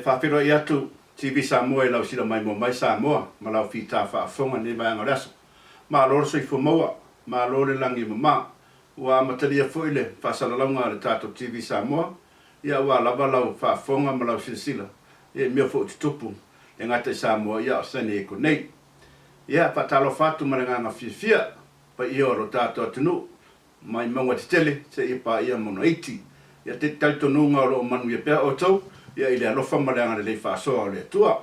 faafeiloai atu TV Samoa i lau sila maimoa mai Samoa ma lau fita faafofoga i lenei vaega o le aso. Malo le soifua maua, malo le lagi e mama. Ua amatalia foi le faasalalauga a le tatou TV Samoa, ia aua lava lau faafofoga ma lau silasila ia i mea foi o tutupu le gata i Samoa ia a o San Diego nei. Ia, faatalofa atu ma le agaga fiafia paia o lo tatou atunuu mai mauga tetele seia paia mauga iti. Ia te talitonuga o lo o manuia pea outou ia i le alofa ma le agalelei faasoa o le Atua.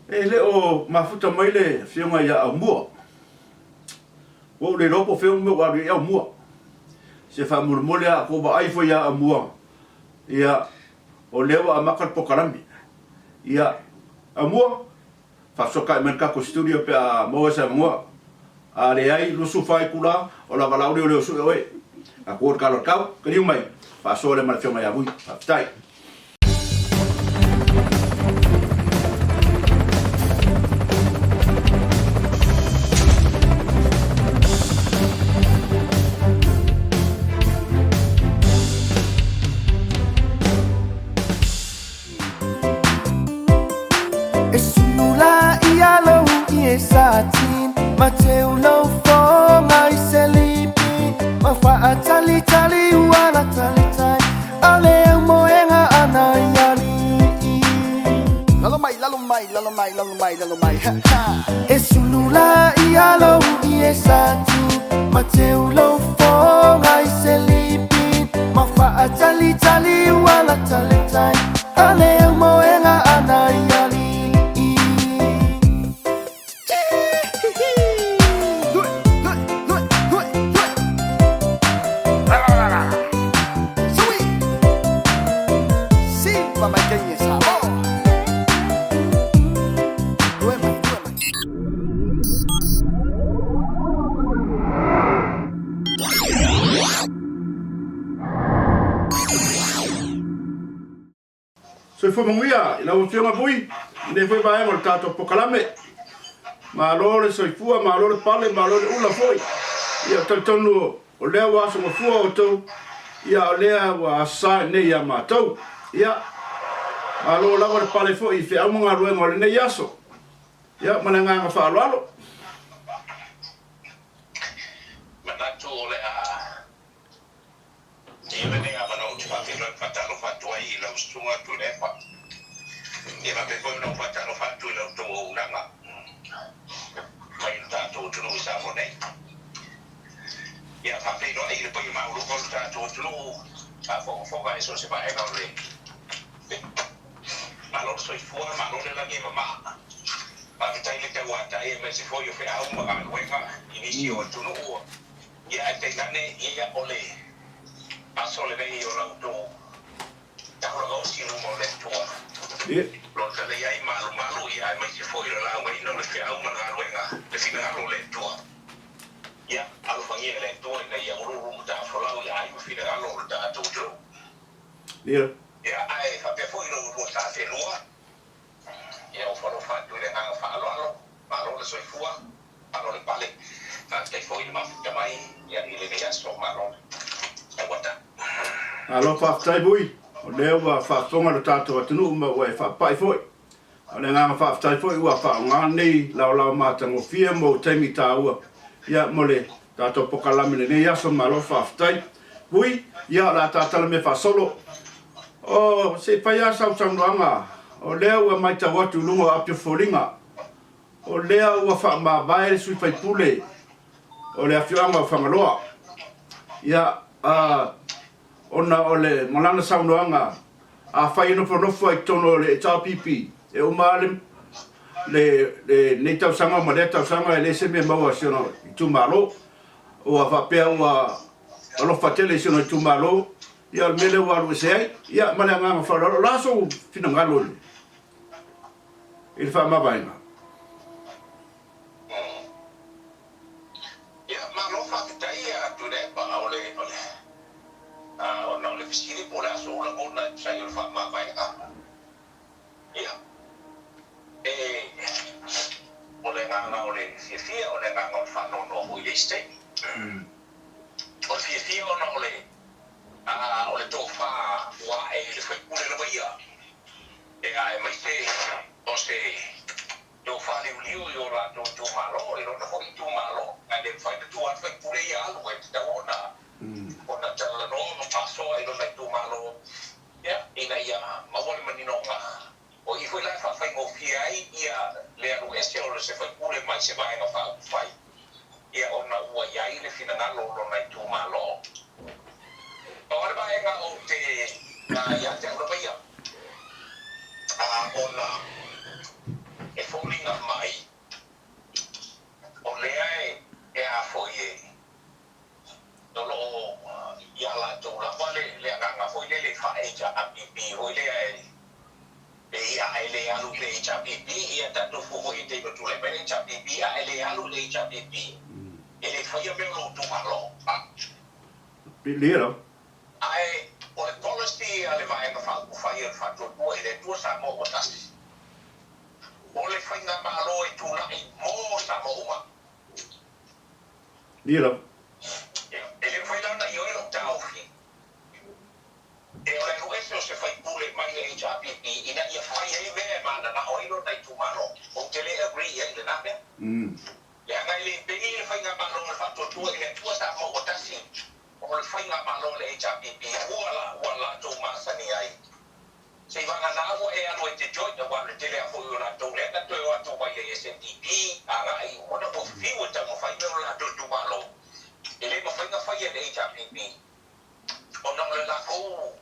E le o mafuta mai le afioga ia Aumua. Ua ou le iloa po o fea mea ua alu i ai Aumua. Se faamolemole a kou vaai ifo ia Aumua, ia o lea ua amata le polokalame. Ia Aumua, Faafesoatai mai le tatou studio pe a maua se avanoa. A leai, 24 itula, o lava la o leo sue oe. A tua o le tala o le tau, taliu mai, faasoa lea ma le afioga ia Vui. Faafetai. E sulu la ia lou ie sa tin Ma teu lou foga i se lipi Ma faatalitali ua la talitai A le au moega ana i alii Lalo mai, lalo mai, lalo mai, lalo mai, lalo mai, ha, ha. E sulu la ia lou ie sa tin Ma teu lou foga i se lipi Ma faatalitali ua la talitai A le au moega a nai alii. Soifua manuia i lau Afioga Vui, i lenei foi vaega o le tatou polokalame. Malo le soifua, malo le pale, malo le ula foi. Ia, ou te talitonu o lea ua aso mafua outou, ia o lea ua asa nei ia matou. Ia, malo lava le pale foi i feau ma galuega o lenei aso. Ia, ma le agaga faaaloalo. Manatu o le a Ia lenei avanoa ou te faafeiloai ma faatalofa atu ai i lau Susuga Tuilaepa. Ia faapea foi ona ou faatalofa atu i la outou auaunaga mai lo tatou atunuu i Samoa nei. Ia faafeiloai i le paia maualuga o lo tatou atunuu faafogafoga i so o se vaega o le Malo le soifua, malo le lagi e mama. Faafetai le tauatai aemaise foi o feau ma galuega i nisi o atunuu. Ia ae tainane ia o le aso lenei o la outou taula gaosi i luma o le Atua. Lo lelei ai malumalu ia aemaise foi o le laugaina o le feau ma le galuega le finagalo o le Atua. Ia alofagia e le Atua ina ia uluulu ma tafolau ia ai ma finagalo o le tatou atunuu. Ia ae faapea foi lo oulua sa selua. Ia ou falofa atu i le agaga faaaloalo, malo le soifua, malo le pale, faafetai foi le mafuta mai ia i lenei aso, malo le tauata. Malo faafetai Vui, o lea ua faafofoga lo tatou atunuu ma ua e faapai foi. A o le agaga faafetai foi ua faaaoga lenei laolao matagofie mo ou taimi taua ia mo le tatou pokalame i lenei aso, malo faafetai. Vui, ia o le a ta talamea faasolo. O, se i fai lava sau saunoaga, o lea ua matau atu i luga o api o foliga, o lea ua faamavae le sui faipule o le afioaga o Fagaloa. Ia, a, ona o le, ma lana saunoaga, afai e nofonofo ai i totonu o le HRPP, e uma lava le, le, lenei tausaga ma lea tausaga e leai se mea e maua a si ona itumalo. Ua faapea ua alofa tele i si ona itumalo, Ia o le mea lea ua alu ese ai. Ia ma le agaga faaaloalo, o le a sou finagalo i le, i le faamavaega? Ia, malo faafetai ia Tuilaepa, o le, o le, ona o le fesili po o le a sou lagona e tusa ai o le faamavaega. Ia, e, o le agaga o le fiafia, o le agaga o le faanoanoa foi i le isi taimi. O le fiafia ona o le, a o le tofa ua ae i le faipule lava ia, e aemaise. ai lona itumalo, ia, ina ia maua le maninoga. O i foi la e faafaigofie ai ia le alu ese o se faipule mai se Vaega Faaupufai, ia ona ua i ai le finagalo o lona itumalo. Pau lava le vaega ou te ia te au lava ia, ona e foliga mai o lea e a foi e o lo o ia latou lava le agaga foi lele faa-HRPP foi lea e pei a e le alu i le HRPP, ia tatou fua foi i le taimi o tulai mai le HRPP, a e le alu i le HRPP, e le faia mea o lou itumalo. Pilia lava. Ae o le policy a le Vaega Faaupufai o le Faatuatua i le Atua Samoa ua tasi, o le Faigamalo e tulai mo Samoa uma. Pilia lava. E le mafai la ona ioe lou taofi e o le alu ese o se faipule mai le HRPP ina ia fai ai mea e mananao ai lona itumalo. Ou te le agree i ai i lena mea. Leaga e le pei le Faigamalo o le Faatuatua i le Atua Samoa ua tasi, o le Faigamalo a le HRPP ua la ua latou masani ai. Seivagana ua e alu e te join aua o le tele a foi o latou lea na toe o atu mai le SNDP agai ona ua fiu e taumafai mea o le latou itumalo e le mafai na faia e le HRPP ona o le lakou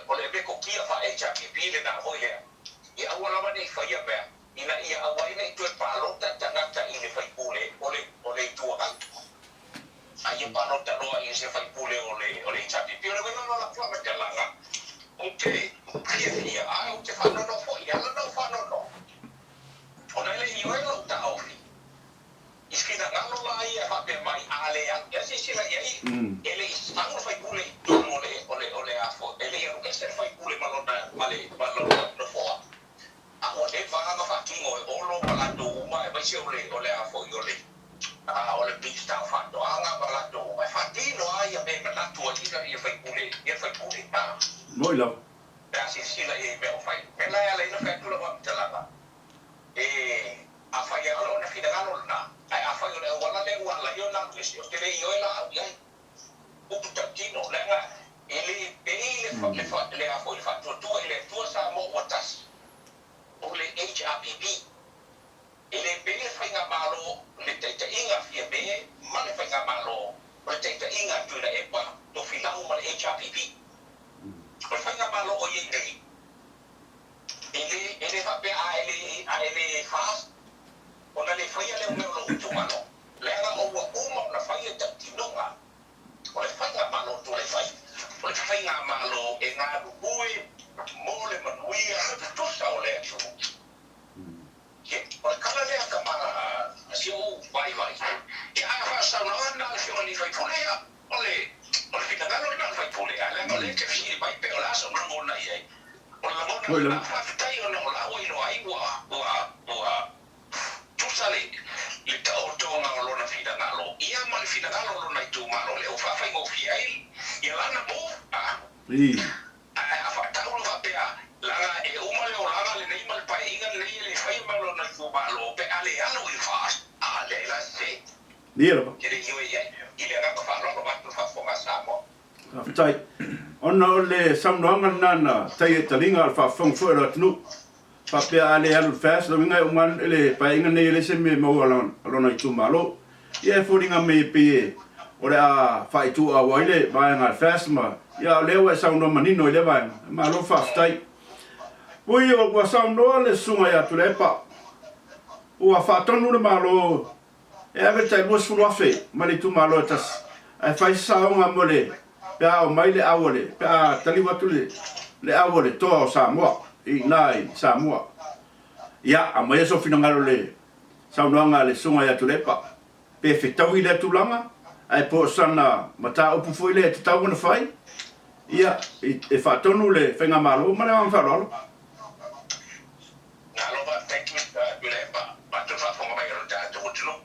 o le metotia faa HRPP lena foi lea ia aua lava nei faia mea ina ia aua ai ne i toe palota tagata i le faipule o le o le Itu Agai, a ia palota loa i se faipule o le o le HRPP. O le uiga lena o lau faamatalaga, ou te fiafia ae ou te faanoanoa foi. E ala ona ou faanoanoa, ona e le i ioe lou taofi i finagalo la ia e faapea mai, a le alu, ia silasila i ai, e le i sau le faipule i totonu o le o le o le a foi, e le i alu ese le faipule ma lona ma le ma lona nofoa. A ua leva lava na faatino e Olo ma latou uma aemaise o le o le a foi o le a o le Minista o Faatoaga ma latou uma e faatino a ia mea e manatu ai ia ia faipule ia faipule a. Moi lava. Pe a silasila i ai i mea o fai. Mea la e ala ai ona fai atu lau faamatalaga e afai a o lona finagalo lena ae afai o le auala lea ua ala ai ona alu ese ou te le ioe la au i ai. Upu tautino leaga e le pei le le a foi le faatuatua i le Atua Samoa ua tasi o le HRPP. E le pei le faigamalo le taitaiga a Fiame ma le faigamalo o le taitaiga a Tuilaepa, Tofilau ma le HRPP. O le faigamalo o i ai nei e le e le faapea a e le a e le FAST ona le faia lea o mea o lou itumalo. Leaga o ua uma ona fai le tautinoga o le faigamalo tulai mai, o le faigamalo e galulue mo le manuia ma tutusa o le atunuu. Ia, o le tala lea tama a si ou vaivai. Ia, a faasaunoa lena a le Afioga i le sui usufono, ia, o le, o le finagalo lena o le sui usufono, ae leaga o lea e te fesili mai pe o le a sou lagona i ai. O le lagona lena, faafetai ona o la ua iloa ai ua, ua, ua Tusa le le taotoga o lona finagalo ia ma le finagalo o lona itumalo lea ua faafaigofie ai ia lana move a ae a faatau loa faapea laga e uma le olaga lenei ma le paeaiga lenei e le faia mai lona itumalo pe a le alu i le FAST a leai la se ke le ioe i ai i le agaga faaaloalo vaeatu le faafofoga a Samoa. Faafetai. Ona o le saunoaga lena na taia i taliga a o le faafofoga foi a le atunuu. Faapea a le alu i le FAST, lona uiga e uma le paeaiga lenei e leai se mea e maua a lona itumalo. Ia e foliga mai e pei e o le a faaituau ai le vaega a le FAST ma, ia a o lea ua e saunoa manino i lea vaega. Malo faafetai. Ui, ua saunoa le Susuga ia Tuilaepa, ua faatonu le Malo e ave le tai 20,000 mai le itumalo e tasi, ae fai se saoga mo le pe a omai le au a le, pe a taliu atu le, le au a le Toa o Samoa i ina i Samoa. Ia, aumaia sou finagalo i le saunoaga a le Susuga ia Tuilaepa, pe fetaui lea tulaga, ae po o sana mataupu foi lea e tatau ona fai, ia, e faatonu le Faigamalo ma le agaga faaaloalo. Malo faafetai Tuilaepa matou faafofoga mai o lo tatou atunuu.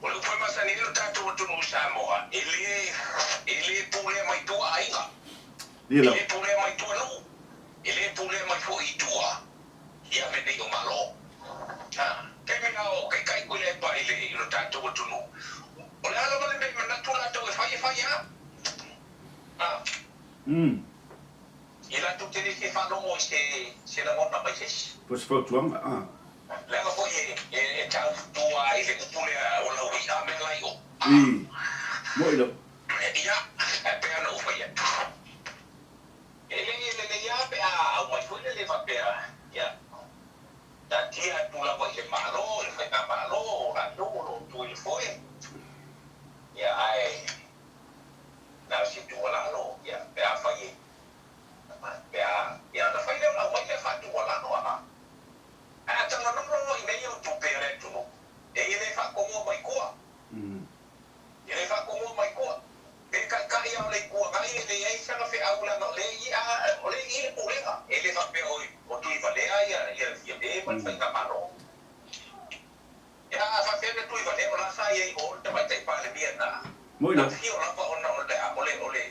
O le upu e masani ai lo tatou atunuu i Samoa, e le e le pulea mai tua aiga, e le pulea mai tua nuu, e le pulea mai foi i tua ia mea nei o Malo. A, taimi la o taitai Tuilaepa i le i lo tatou atunuu, o le a lava le mea e manatu latou e fai, e fai lava. A. Ia latou te le fia faalogo i se se lagona mai se isi. Po o se fautuaga, a. Leaga foi e e tautua i le upu lea o lau i'a mea la i o. I. Mo'i lava. Ia, e pei ona ou fai atu, e le lelei lava pe a aumai foi le le faapea, ia, taatia atu lava i le Malo, i le Faigamalo, o latou o lo o tu i le foe, ia, ae na o se tuualalo, ia, pe afai e, pe a, ia, ona fai lea ona aumai lea faatuualalo, a, ae a talanoa loa i mea ia o tupe a le atunuu, e le faakomoa mai tua. E le faakomoa mai tua. Pe taitai a o le Itu Agai e leai sana feau leaga o lea i o lea i le Pulega. E le faapea o o Tuivalea ia ia Fiame ma le Faigamalo. Ia a faapea na Tuivalea o la sa i ai o le Tamaitai Palemia na Moi na lava. afio lava ona o le o le o le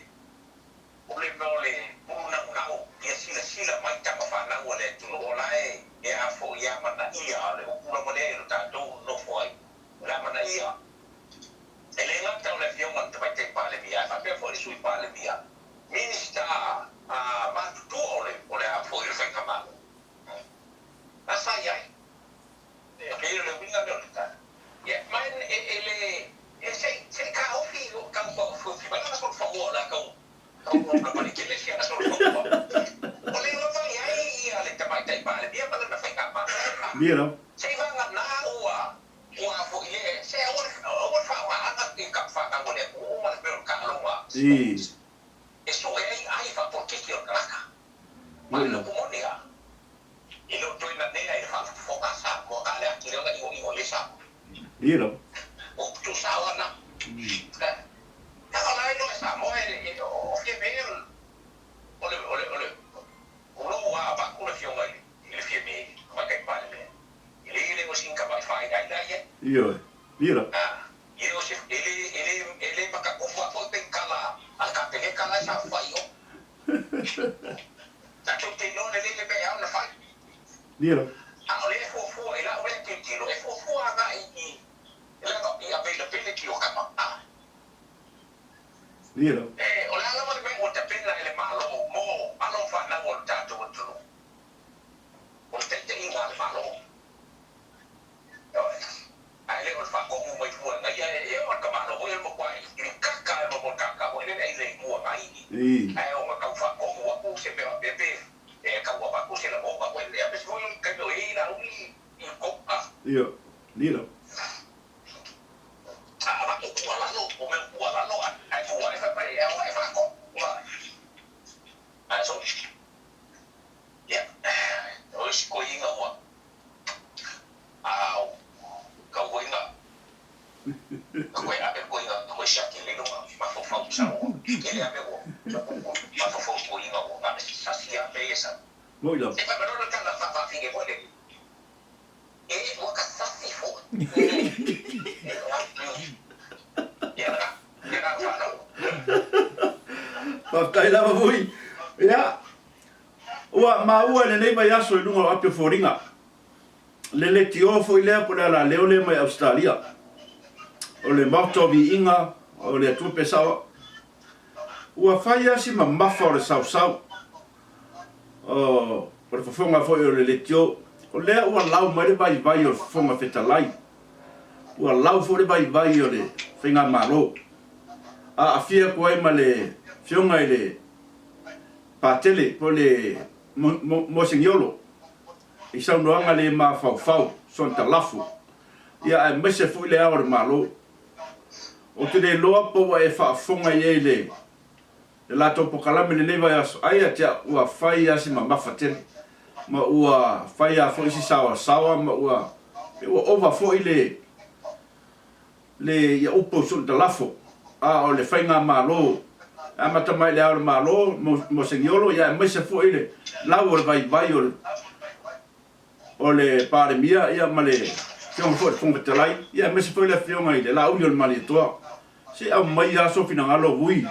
o le mea o le pulu naunau ia silasila mai tama fanau a le atunuu o la e e a foi e amanaia le upu lava lea i lo tatou nofo ai o le amanaia. E le gata o le Afioga i le Tamaitai Palemia, ae faapea foi le Sui Palemia, Minisita matutua o le o le a foi o le Faigamalo. La sa i ai. E pei o le uiga lea o le tala. Ia, ma e, e le, e se i, se i taofi o tau faaofiofia mai lana solofanua o le a tau, tau ma le tele si ana solofanua. O lea lava e i ai ia le Tamaitai Palemia ma lana Faigamalo. Mia lava. Se i vagana ua Ua foi le, se aua le, aua le faaaogaina i ka fanau a le atunuu ma le mea o le taaloga sports e sue ai ai faapolokiki o le tagata. Ma le upu moni a, e le o toe nanea i le faafofoga a Samoa na o le atili ona ioio i ai Samoa. O upu tuusao lava na. Leaga o la e iloa e Samoa e, o Fiame o le, o le, o le, pulou a avatu le afioga i le, i le Fiame, Tamaitai Palemia. E le le o sina tamai faailaila ia. Ioe. Ia. A, e le o se, e le, e le, e le matakufa foi penikala a le Kapeneta la e saofai i o. Tatou te iloa lelei le mea e ao ona fai. Ia. A o lea e fuafua i lau lea tilotilo, e fuafua agai i, leaga i availability o tama. A. Ia. E, o le a lava le mea ua tapena e le Malo mo alo ma fanau o le tatou atunuu. O le taitaiga a le Malo. Ioe. Ae le o le faatomu mai fua e gaia e o le tamaloa foi o le matua i kaka e mo kaka foi lele ai le itu agai ae ona tau faatomu atu se mea faapea pe e tau avatu se lagona foi lele aemaise foi o le taimi o i ai Laauli i Koka. Ioe. Lilo. A avatu tuualalo, o mea o tuualalo ae tu ae fai mai e ao ae faatomu. Ae so Ia, o isi koiina ua au kau koiina, ka koe ave koiina ka koe siaki le luga mafaufau i Samoa. Kele ave ua mafaufau i koiina ua ave sasi ave ia sa. Moi lava. E fai mai loa le tala faafafine foi lele, e ua ka sasi foi. Ia na, ia na whanau. Faafetai lava foi. Ia, Ua maua i lenei vaiaso i luga o api o foliga le leitio foi lea po o le alaleo lea mai Ausetalia, o le Maota o Viiga o le Atua pe sao au. Ua fai lava si mamafa o le sausau o le fofoga foi o le leitio, o lea ua lau mai le vaivai o le Fofoga Fetalai, ua lau foi le vaivai o le Faigamalo, aafia atu ai ma le Afioga i le Patele po o le Mosegiolo i saunoaga le mafaufau, sontalafu, ia aemaise foi le Ao o le Malo. Ou te le iloa po ua e faafofoga i ai i le latou pokalame i lenei vaiaso, ai ia te au ua fai lava si mamafa tele, ma ua fai lava foi si saoasaoa ma ua pei ua ova foi le le ia upu Su'utalafo, a o le Faigamalo e amata mai i Le Ao o le Malo, Mosegiolo, ia aemaise foi le lau o le vaivai o le o le Palemia ia ma le Afioga foi i le Fofoga Fetalai, ia aemaise foi le Afioga i le Laauli o le Malietoa. Se i aumai lava sou finagalo ui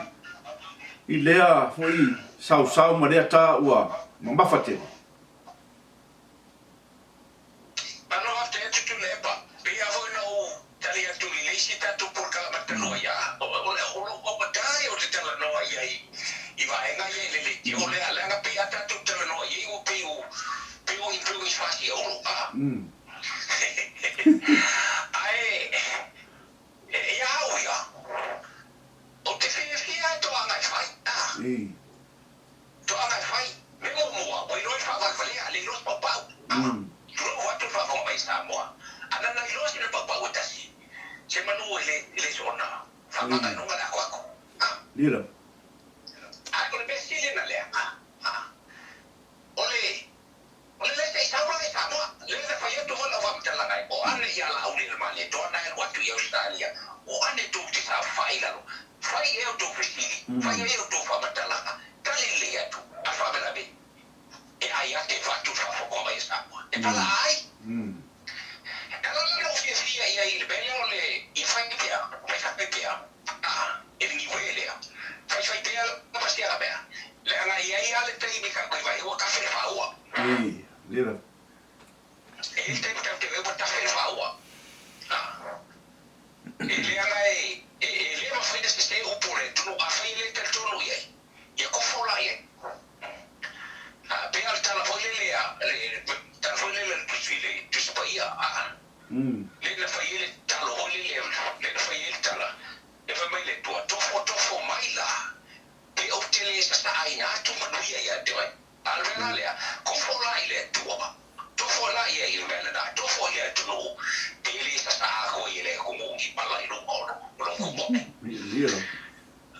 i lea foi sausau ma lea ta ua mamafa tele. Aloha te atu Tuilaepa, pei a foi na ou tali atu i le isi tatou polokalame talu ai, a o lou augata ia ou te talanoa i ai i vaega ia. Ia o lea, leaga pei a tatou talanoa i ai ua pei o, pei o influence fasi e Olo, a. Ae, ia au ia, ou te fiafia e toaga e fai, a. Toaga e fai. Mea muamua, ua iloa i le faavalevalea, le iloa se paupau, a. Tulou atu le faafofoga mai a Samoa. A na na iloa sina paupau e tasi, se manu e le, e le soona faapaga i luga le akoako, a. Ae o le mea sili na lea, o le, o le le se i sau la i Samoa, lea na fai atu foi lau faamatalaga e, o ane ia Laauli le Malietoa na e alu atu i Ausetalia, o ane tou te saofai i lalo, fai i ai outou fesili, fai i ai outou faamatalaga, tali lelei atu, a faalavelave, e ai ate vatu le faafofoga mai a Samoa, e pala ai. E ala la lou fiafia i ai i le mea lea o le i fai pea, fai fai pea, a, e le niue lea, fai fai pea lava sia mea, leaga e i ai lava le taimi ka koe vai ua tafe le faaua. I, lea. E i ai le taimi tatou te vaai ua tafe le faaua. A, e leaga e, e, e le mafai ona sese upu o le atunuu, afai e le talitonu i ai, ia kofo la i ai. A, pei lava o le tala foi lele a, le tala foi lele a le Tusi i le Tusi Paia, a, lea na fai ai le talo foi lele, lea na fai ai le tala, lea fai mai le Atua, Tofo, tofo mai la, pe ou te le sasaaina atu manuia ia te oe. A o le mea la lea, kofo la i le Atua, tofo la ia i le mea lena, tofo i le atunuu, pe le sasaa aku ai e le atunuu ni pala i luga o lou kumoe.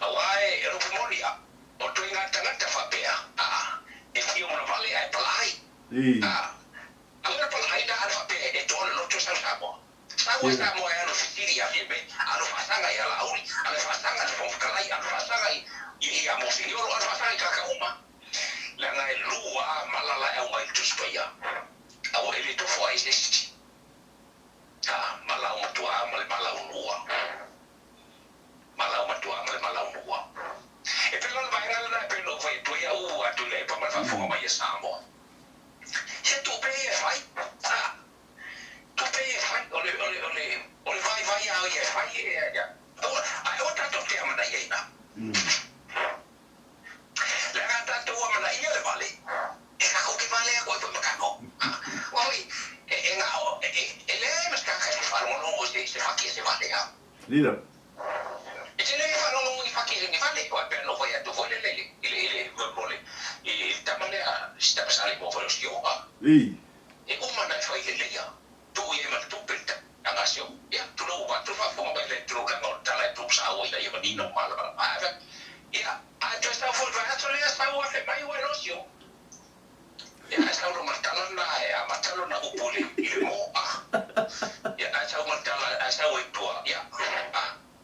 Aua e lopu moni a, o toiga tagata faapea, a, e fia ona vale ae palaai. A, aua le palaai na ana faapea e toa le loto e sau Samoa. Sau ai Samoa e alu fesili ia Fiame, alu faasaga ia Laauli, alu faasaga i le Fofoga Fetalai, alu faasaga i ia Moseniolo, alu faasaga i tagata uma. Leaga e lua a mala la e aumai i le Tusi Paia, aua e le tofo ai se isi. A, mala aumatua ma le mala aunua. Malaumatua ma le malaunua. E pei la o le vaega lena e pei ona ou fai atu ai au a Tuilaepa ma le faafofoga mai a Samoa. Se tupe ia e fai, a, tupe ia e fai, o le, o le, o le, o le vaivai lava ia e fai e, ia, aua, ae aua tatou te amanaia i ina. Leaga a tatou amanaia le vale, e tatou te vale atu ai foi ma tatou. A, aua foi, e, e na o, e, e, e leai ma se tagata e fia faalogologo i se, se fati a se vale, a. Lila. E te le faalogologo i fati a se vale, aua e pei ona ou fai atu foi lele i le, i le, i le, mo le, i le tama lea, si tama sa alii mo foi o Sioa. I. E uma ona e fai leleia, tuu i ai ma le tupe le taga a Sio. Ia, tulou avatu le faafofoga mai le tulou leaga o le tala e tuu sao ina ia manino ma malamalama. Ae fai, ia, a toe sau foi i le vaiaso lea, sau afe mai ua iloa Sio. Ia, ae sau loa ma le tala lena e amata lona upu i le, i le moa. Ia, ae sau ma le tala, ae sau ai i tua, ia, a,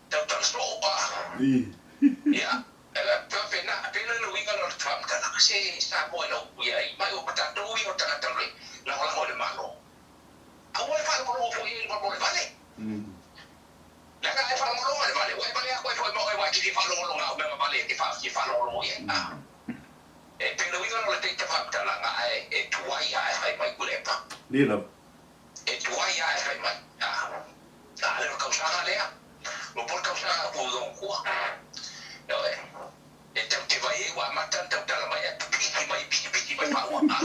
tautala soo, a. Ia, e faapena, pei la o le uiga lea o le faamatalaga, se Samoa i lau, ia, i mai o tatou ia o tagata o le lagolago i le Malo. Aua le faalogologo foi i le mo le vale. Leaga a e faalogologo i le vale, ua e vale atu ai foi ma oe aua e te fia faalogologo au mea ma vale e te fia faalogologo i ai, a. E pei o le uiga lea o le teita faamatalaga ae e tuai lava e fai mai Tuilaepa. Lea lava. E tuai lava e fai mai. A, a le o le tausaga lea. Ua po le tausaga atu i ona tua. Ioe. E tau te vai ai ua amata ona tautala mai ae pipisi mai, pisipisi mai faaua. A,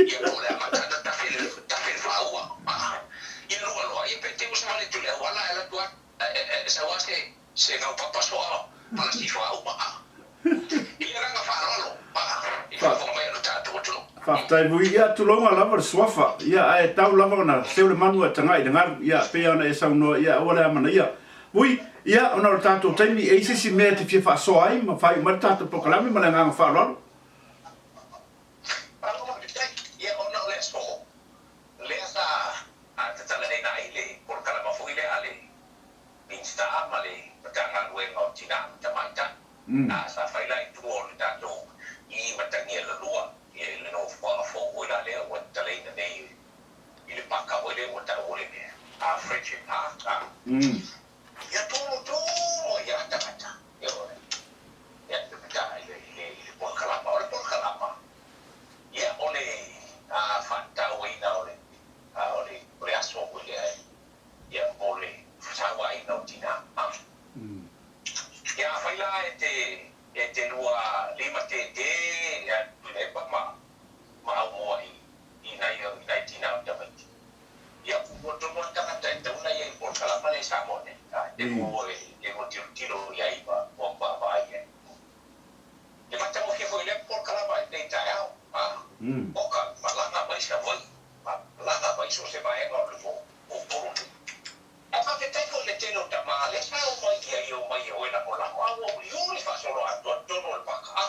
ia po o le amata ona tafe le, tafe le faaua. A, ia lua loa, ia pe te ua savali atu i le auala ae alu atu lava, e, e, sau lava se, Se gaupapa soa palasi faauma a. I le agaga faaaloalo a i faafofoga mai a lo tatou atunuu. Faafetai Vui, ia tulouna lava le suafa, ia ae tau lava ona seu le manu ae tagai i le galu, ia pei ona e saunoa, ia aua le amanaia. Vui, ia ona o le tatou taimi, e i ai se isi mea e te fia faasoa ai ma faaiu mai le tatou polokalame ma le agaga faaaloalo? Malo faafetai, ia ona o le aso lea sa tatalaina ai le polokalama foi lea a le Minisita ma le Matagaluega o Tina ma Tamaitai, a sa fai la i tua o le tatou i Matagialalua, i le nofoaga fou foi la lea ua tatalaina nei i le paka foi lea ua tau o le Friendship Park, a ia tumutumu ai lava tagata, ioe, ia i le i le polokalama. O le polokalama, ia o le faatatauina o le o le aso foi lea e Ia mo le sauaina o tina. Ia afai la e te e te lua lima tētē E ua tilotilo i ai ma ua vaavaai i ai. E matagofie foi lea polokalama i lenei taeao, a oka malaga mai Savaii, malaga mai so o se vaega o le Upolu nei. Ae faafetai foi i le tele o tama lea sa omai i ai, omai e o e lagolago, a ua uliuli faasoloatoa totonu o le paka, a.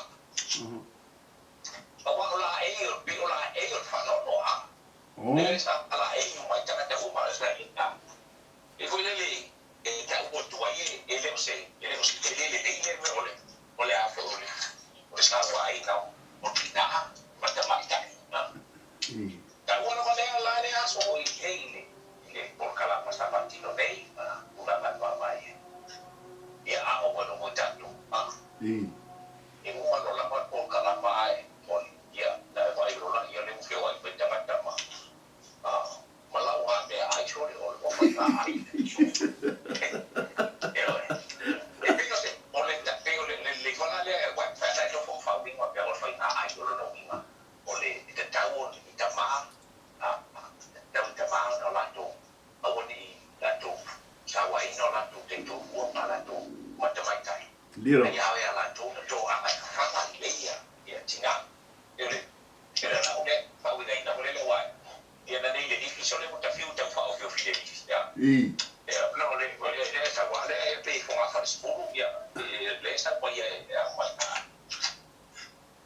Aua o laei, pei o laei o le faanoanoa, lea sa laei uma ai tagata uma o sa E foi lele e tau atu ai e le o se e le o se tele lelei lea mea o le o le a foi o le o le sauaina o tinā ma tamaitai. Taua lava lea la lea aso foi i i le i le polokalama sa faatino nei ma tulaga e vaavaai ai. Ia a oo mai loa foi tatou a e uma loa lava le polokalama ae foi ia na e vaai loa laia lea ua feoai mai tagata ma a ma lau a mea ai sole o le ua faiga ai Ioe. E pei o se, o le, pei o le, le, le ifoga lea e uae mafai ona e nofo ma faauiga pea o le faiga ai, o lona uiga, o le tatau o ni tama, a, tatau i tama ona o latou, aua ne i latou sauaina o latou taitoalua ma latou matamaitai, Lilo. a ia a latou na toaga e fafaga lelei ia, ia tina. E o le, e le lau lea faauigaina foi lele aua ia na nei le lifi sole ua tafiu tau faaofiofi le lifi a ia no le le le sa wa le e pe fonga fale sefulu ia le sa wa ia e a mai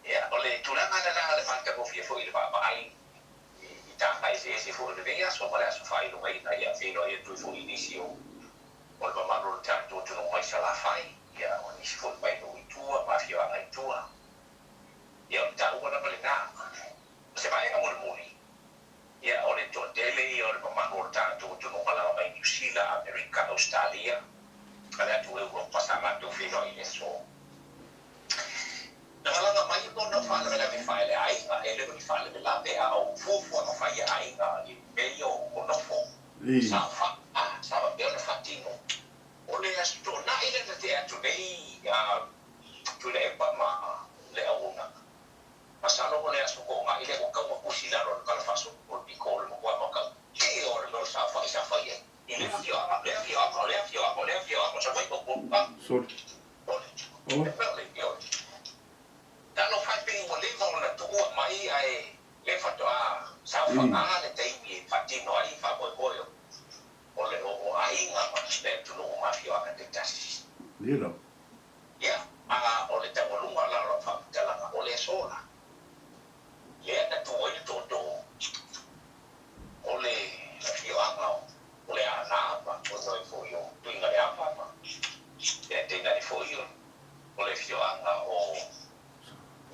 ia o le tulaga lena le matagofie foi i le vaavaai i taga eseese foi o lenei aso ma le aso faailogaina ia feiloai atu ai foi i nisi o o le mamalu o le tatou atunuu mai Salafai ia o nisi foi mai nuu i tua ma afioaga i tua. Ia, o le taua lava lena. O se vaega mulimuli, ia, o le toatele ia o le mamalu o le tatou atunuu malaga mai Niu Sila, Amerika, Ausetalia, ma le atu Europa sa matou feiloai i le aso. Na malaga mai ona o faalavelave faaleaiga, e le o ni faalavelave a o fuafuaga fai a aiga i mea ia o nofo saofai, sa faapea ona faatino. O le Aso Toonai lea na tea atu nei, Tuilaepa ma le auaunaga. Masalo o le aso toonai lea ua tau ma tusi i lalo o le tala faasolo o le pito o le matua matautia o le mea o le saofai sa fai ai i lea afioaga, lea afioaga, o lea afioaga, o lea afioaga o Savaii ma Upolu. A, Sole. o le, Oh. e pei o le, ioe. Talofa e pei ua leva ona tuua mai ae lea faatoa saofaga le taimi e faatino ai faamoemoe o, o le, o, o aiga ma le atunuu ma afioaga taitasi. Lilo. Ia, a o le taualuga la o lau faamatalaga, o le aso la, lea na tu ai le tootoo o le afioaga o Leaana ma o le foi o Tuigaleava ma ia tainane foi o le afioaga o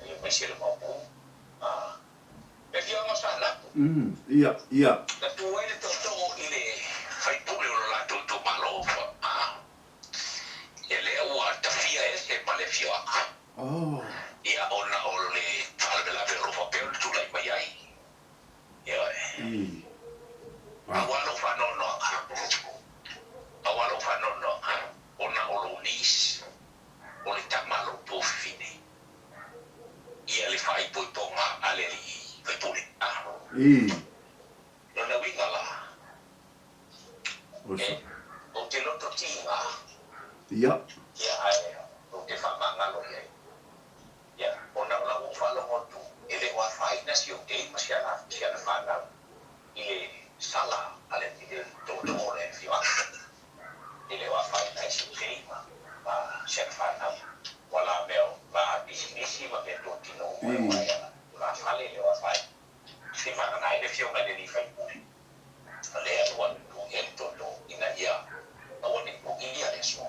aemaise le Maopu, a le afioaga o Saanapu. Ia, ia. Na tu ai le tootoo i le faipule o lo latou itumalo, a Ia lea ua tafia ese ma le afioaga. Ia ona o le faalavelave o lo o faapea ona tulai mai ai. Ioe. Aua lou faanoanoaga, aua lou faanoanoaga, ona o lou niece, o le tama a lou tuafafine, ia le faaipoipoga a le alii faipule. Lona uiga la, E, ou te loto tiga. Ia. Ia, ae ou te faamagalo i ai. Ia, ona o lau ou faalogo atu, e le o afaina si ou tei ma si ana, si ana fanau i le sala a le, i le tootoo o le afioaga. E le o afaina ai si ou tei ma, ma si ana fanau. Ua la mea o la pisinisi ma mea totino uma e o ai ana, o la fale e le o afaina. Seivagana ai le Afioga i le Alii Faipule, o lea ua tu i ai le tootoo ina ia aua ne i pogia le aso,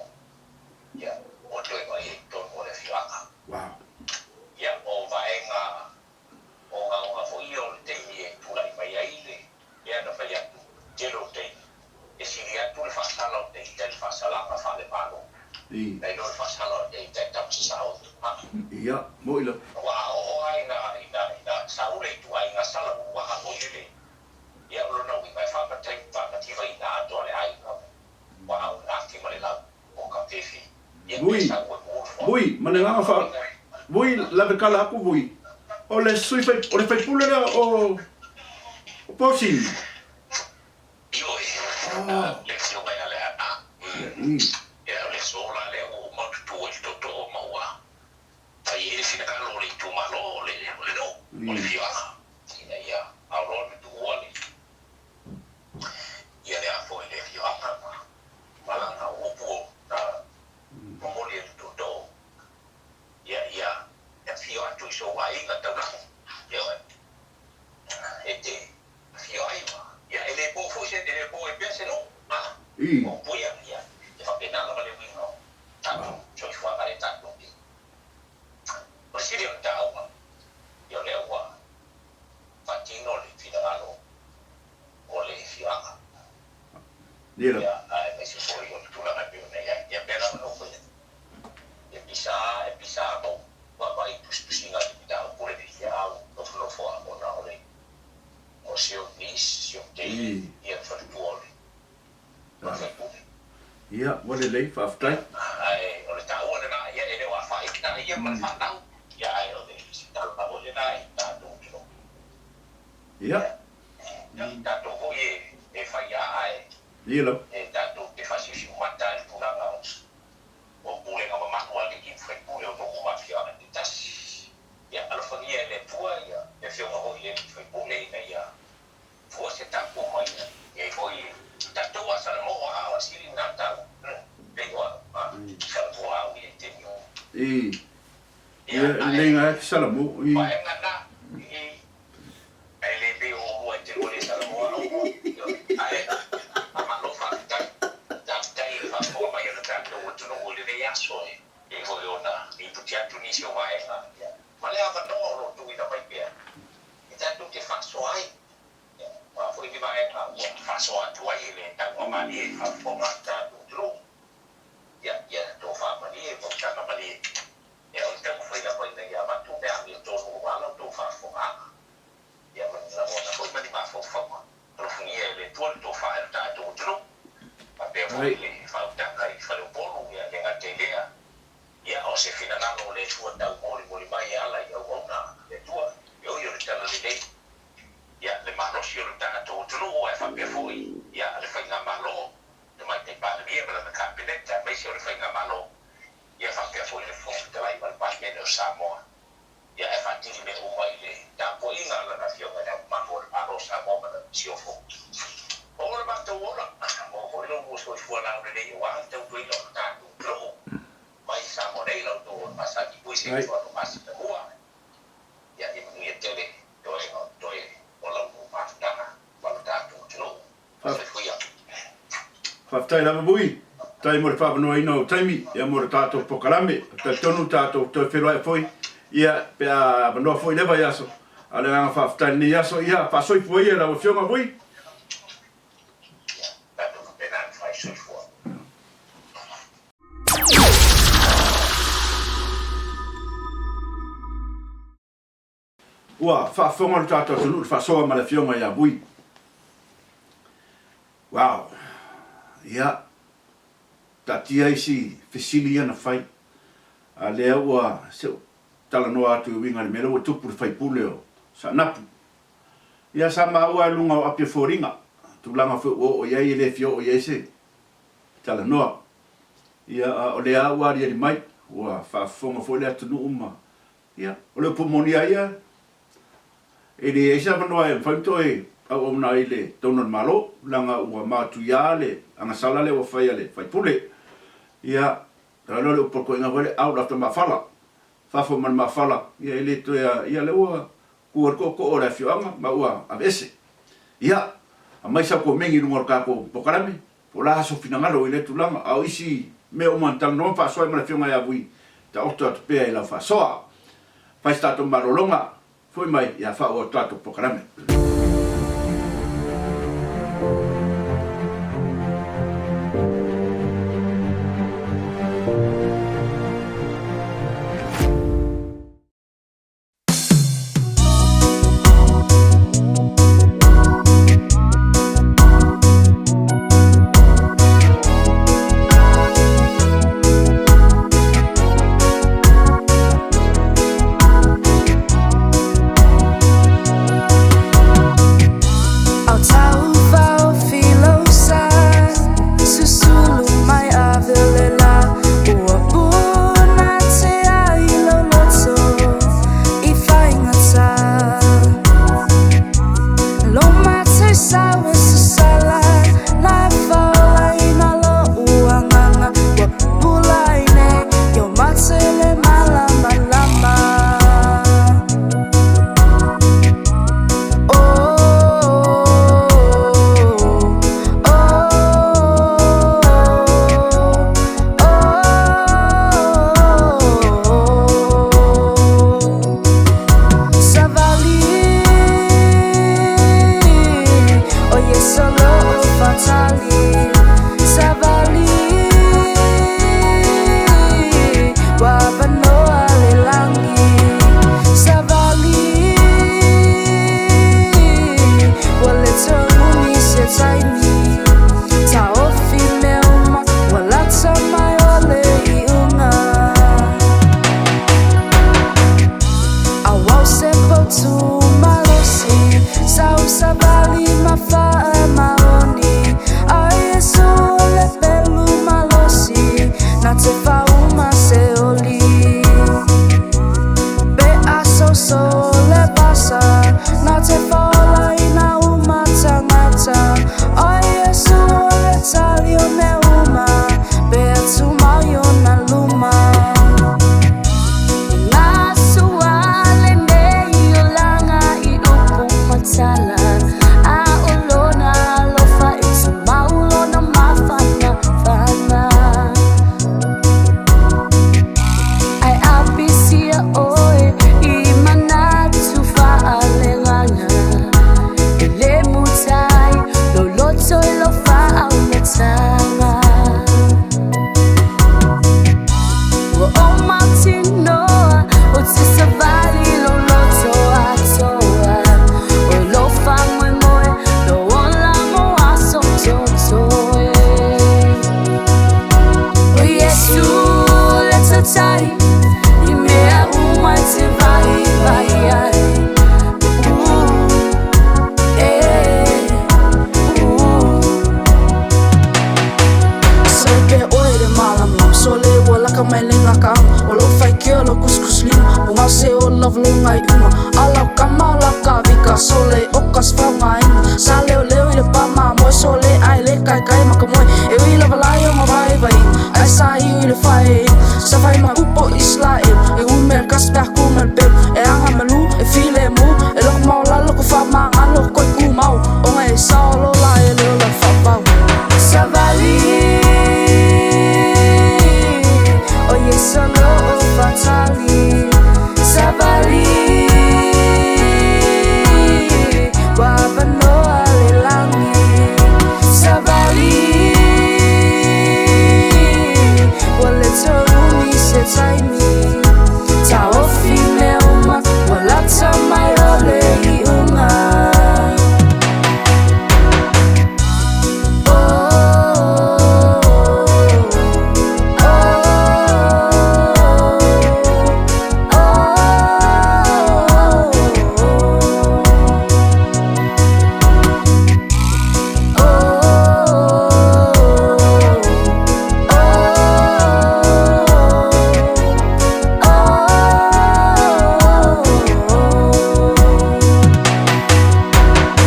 ia, ua toe vaai ai i totonu o le afioaga. Ia, o vaega ogaoga foi ia o le taimi e tulai mai ai le mea na fai atu, tele o taimi, e sili atu le faasala o te ita i le faasalaga faale-Malo, nai lo le faasala o te ita e tama sasao i tupana. Ia, moi la. Ua oo lava ina, ina, ina sau le ituaiga sala uluaha foi lele, ia, o lona uiga e faamatai, faamativaina atoa le aiga ma ua aunaki ma le lau o ka fefi, ia, pe Vui, sau e mu le foa. vui, ma le Ia, agaga lona fa, uiga e. vui, lave kala aku vui. O le sui fai, o le faipule lea o, o Posini. Ioe, Oh. le afioga ia Leaana. Ia, o le aso la lea ua uma ona tutu ai le tootoo ma ua fai ai le finagalo o le itumalo, o le nuu, o le afioaga, ina ia ao loa ona tuua le, ia le a foi le afioaga ma, ma lana upu na momoli e le tootoo, ia, ia afio atu i sou aiga taulagi, ioe, e te afio ai ma, ia, e le po foi se, e le po ai pea se nuu, a, o upu ia, ia, e faapena lava le uiga o tatou soifuaga lea tatou te. O le sili o le taua, ia o lea ua faatino le finagalo o le afioaga. Ia, aemaise foi o le tulaga e pei ona i ai. Ia pei lava ona ou fai atu, e pisa e pisa lou vaavaai i tusitusiga i le mataupu lenei, ia a ou nofonofo lava ona o le o si ou niece, si ou teine, ia le faletua o le sui usufono. Ia, ua lelei, faafetai. Ia, ae o le taua lena, ia e le o afaina ia ma le fanau, ia ae o le tala foi lena i tatou atunuu. Ia. Ia, tatou foi e fai a ae Ia lava. e tatou te faasiusiumata i le tulaga o pulega mamalu a alii ma faipule o nuu ma afioaga taitasi. Ia alofagia e le Atua ia le afioga foi i le alii faipule ina ia fua se tapu ma ia i ai foi tatou a Salamoa a o le sili lena taua pei o au a Salamoa au ia i taimi o I ia Ia ae lelei ga e Salamoa i. Vaega na i ae le pei o oulua e te lua le Salamoa au ae a malo faafetai faafetai i le faafofoga mai o le tatou atunuu i lenei aso e pei foi ona lipoti atu nisi o vaega ia ma le avanoa o lo o tuuina mai pea e tatou te faasoa ai. O a foi ni vaega ua faasoa atu ai e le tauamalie i le faafofoga a le tatou atunuu, ia, ia tofa malie ma utaga malie. Ia, o le taumafai lava ina ia avatu mea amiotonu aua la outou faafofogaaga, ia, ma ni lagona foi ma ni mafaufauga. Alofagia e le Atua le tofa i lo tatou atunuu, faapea foi le faautaga i Faleupolu, ia le gata i lea, Ia, o se finagalo o le Atua taumolimoli mai e ala i auauna a le Atua, e ui o le talalelei, ia, le malosi o le tatou atunuu, ae faapea foi, ia, le Faigamalo, Tamaitai Palemia ma lana Kapeneta, aemaise o le Faigamalo, ia, faapea foi le Fofoga Fetalai ma le Palemene o Samoa, ia, ae faatini mea uma i le tapuaiga a Lana Afioga i Le Ao Mamalu o le Malo o Samoa ma lana Masiofo. Maua lo matou ola, maua foi lo lua soifua laulelei aua le tautuaina o le tatou atunuu. Mai Samoa nei la outou ola masani pui se i tua masina mua. Ia, ia manuia tele toega o totoe o la outou mafutaga ma lo tatou atunuu. Soifua ia. Faafetai lava Vui. Faafetai mo le faaavanoaina o ou taimi ia mo le tatou polokalame. Ou te talitonu tatou toe feiloai foi ia pe a avanoa foi lea vaiaso. A o le agaga faafetai i lenei aso ia faasoifua ia lau Afioga Vui. Ia, tatou faapena ona fai soifua. Ua faafofoga lo tatou atunuu i le faasoa ma le Afioga ia Vui. Wow! Ia, taatia isi fesili ia na fai, a lea ua se i talanoa atu i uiga i le mea lea ua tupu i le faipule o Saanapu. Ia, sa maua i luga o api o foliga, tulaga foi ua oo i ai e le fia oo i ai se talanoa. Ia, a o lea ua aliali mai, ua faafofoga foi le atunuu ma Ia, o le upu moni a ia, e leai se avanoa e mafai ona toe auauna ai i le tonu a le Malo, leaga ua matuia le agasala lea ua fai a le faipule. Ia, o le upu a le toeaina foi lea, out after mafala, fafo ma le mafala, ia e le toe, ia lea ua tu ai le tootoo o le afioaga ma ua aveese. Ia, aumai sau komeni i luga o le tatou polokalame, Po o le a sou finagalo i lea tulaga, a o isi mea uma na talanoa ma faasoa ai ma le Afioga ia Vui, taoto atu pea i lau faasoa. Fai se tatou malologa, foi mai ia faaauau tatou polokalame. Auau se potu malosi Sa u savali ma faamaoni A Iesu o le pelu malosi Na te faauma se oli Pe a soso le vasa Na te faaolaina uma tagata A Iesu o le tali o mea uma Pe a tumau i ona luma Ua ou mautinoa ou te savali lou loto atoa O lou faamoemoe lou ola mo aso totoe O Iesu le tautai i mea uma e te vaivai ai Ooh, eh, ooh. Sole pea oe le malamalama Sole ua laka mai le gakaga O lou faitio lou kusikusilima Ua gase o lava lou gaiuga A lau kama o lau kavika Sole oka se faogaina Sa leoleo i le pa mamoe Sole ae le kaikai ma ka moe E ui lava lai o mavaivaiga Ae sa iu i le faeina Sa fai ma upu o Isalaelu E umele kasi pe a ku ma le pelu E aga malu e filemu E loko maualalo ko faamagalo Koe kumau ona e sao lo la e le ola faavavau Savali O Iesu o lo o faatali Savali Ua avanoa le lagi Savali Ua le toe umi se taimi Taofi mea uma Ua lata mai o le iuga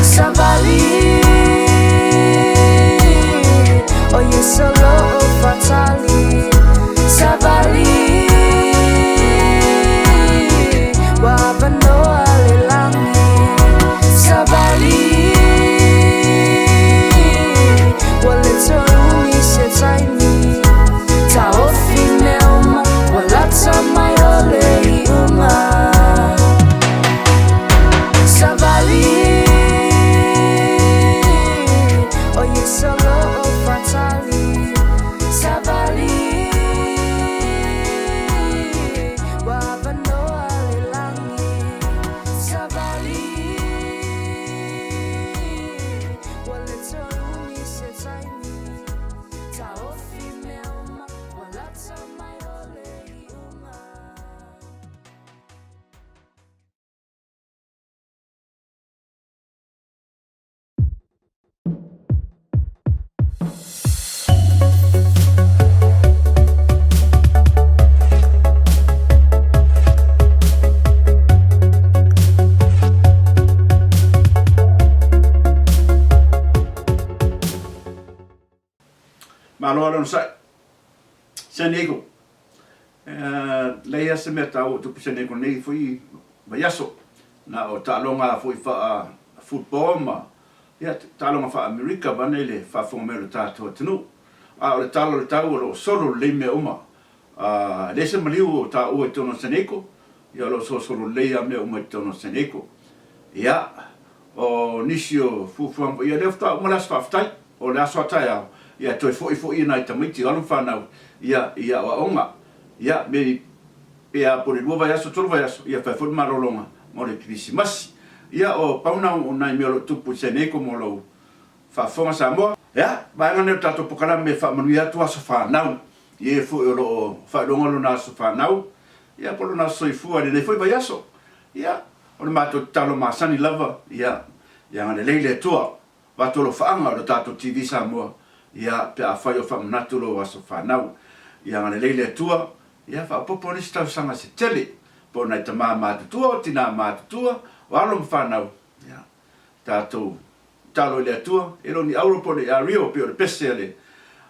Savali O Iesu o lo o faatali Savali Ua avanoa le lagi Savali Ua le toe umi se taimi Taofi mea uma Ua lata mai o le iuga Savali O Iesu o lo o faatali Savali Ua avanoa le lagi Savali Ua le toe umi se taimi Taofi mea uma Ua lata mai o le iuga. Malo le onosai. San Diego. Leai lava se mea taua o tupu i San Diego nei foi vaiaso. Na o taaloga foi faa football ma ia taaloga faa Amerika vaeane le faafofoga mai o le tatou atunuu. A o le tala o le tau o lo o solo lelei mea uma. E leai se maliu o taua i totonu o San Diego, ia o lo o solosolo lelei lava mea uma i totonu o San Diego. Ia, o nisi o fuafuaga foi, ia lea faatoa uma le aso faafetai, o le aso a taeao, ia toe foi foi nai tamaiti o alo ma fanau, ia, i aoaoga. Ia, me pe a po o le lua vaiaso, tolu vaiaso, ia fai foi le malologa mo le Kerisimasi. Ia, o pau na o nai mea o lo o tupu i San Diego mo lou faafofoga Samoa. Ia, vaega nei o le tatou pokalame e faamanuia atu aso fanau i e foi o lo o faailoga lona aso fanau, ia po o lona aso soifua i lenei foi vaiaso. Ia, o le matou tatalo masani lava, ia, ia agalelei le Atua, avatu alofaaga o le tatou TV Samoa, ia, pe afai o faamanatu lou aso fanau. Ia agalelei le Atua, ia faaopoopo nisi tausaga se tele, po o nai tama matutua, o tina matutua, o alo ma fanau, ia, tatou Tatalo i le Atua, e le o ni auro po o ni ario pei o le pese a le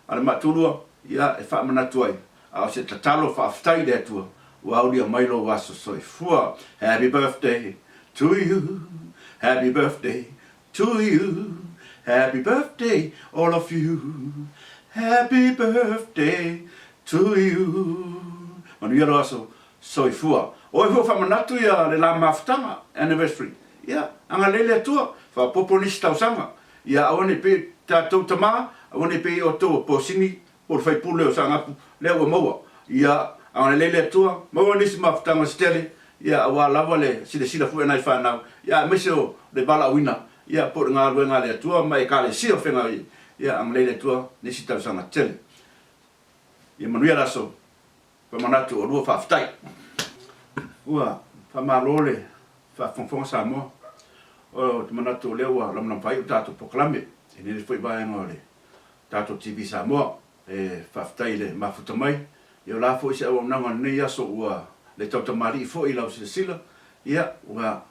a le maatulua, ia, e faamanatu ai, a o se tatalo faafetai i le Atua, ua aulia mai lou aso soifua. Happy birthday to you, happy birthday to you, happy birthday all of you, happy birthday to you. Manuia lou aso Soifua. Oi foi faamanatu ia le la mafutaga, anniversary. Ia, agalelei le Atua, faaopoopo nisi tausaga. Ia aua ne i pei tatou tama, aua ne i pei outou o posini po o le faipule o Saanapu, lea ua maua. Ia, agalelei le Atua, maua nisi mafutaga se tele, ia aua lava le silasila foi a nai fanau, ia aemaise o le valaauina, ia po o le galuega a le Atua ma Ekalesia o feagai ai. Ia, agalelei le Atua, nisi tausaga tele. Ia manuia le aso. Famanatu o lua faafetai. Ua faamalo le faafogafoga Samoa. Ou te manatu o lea ua lamalama faaiu le tatou polokalame i lenei foi vaega o le tatou TV Samoa. E faafetai i le mafuta mai. Ia o le a foi se auaunaga o lenei aso ua le tautamalii foi i lau silasila, ia ua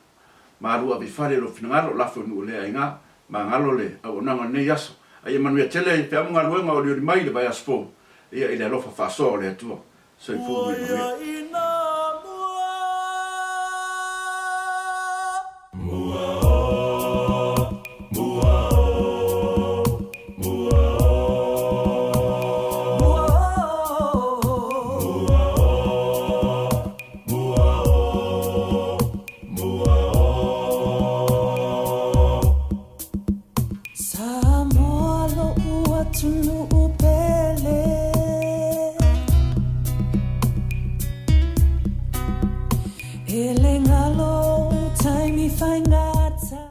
malu ave i fale lou finagalo, lafo i nuu le aiga, magalo le auaunaga o lenei aso. A ia manuia tele feau ma galuega o olioli mai i le vaiaso fou. Ia i le alofa faasoa o le Atua. Soifua ma ia manuia. Samoa lo'u atunuu pele E le galo ou taimi faigata.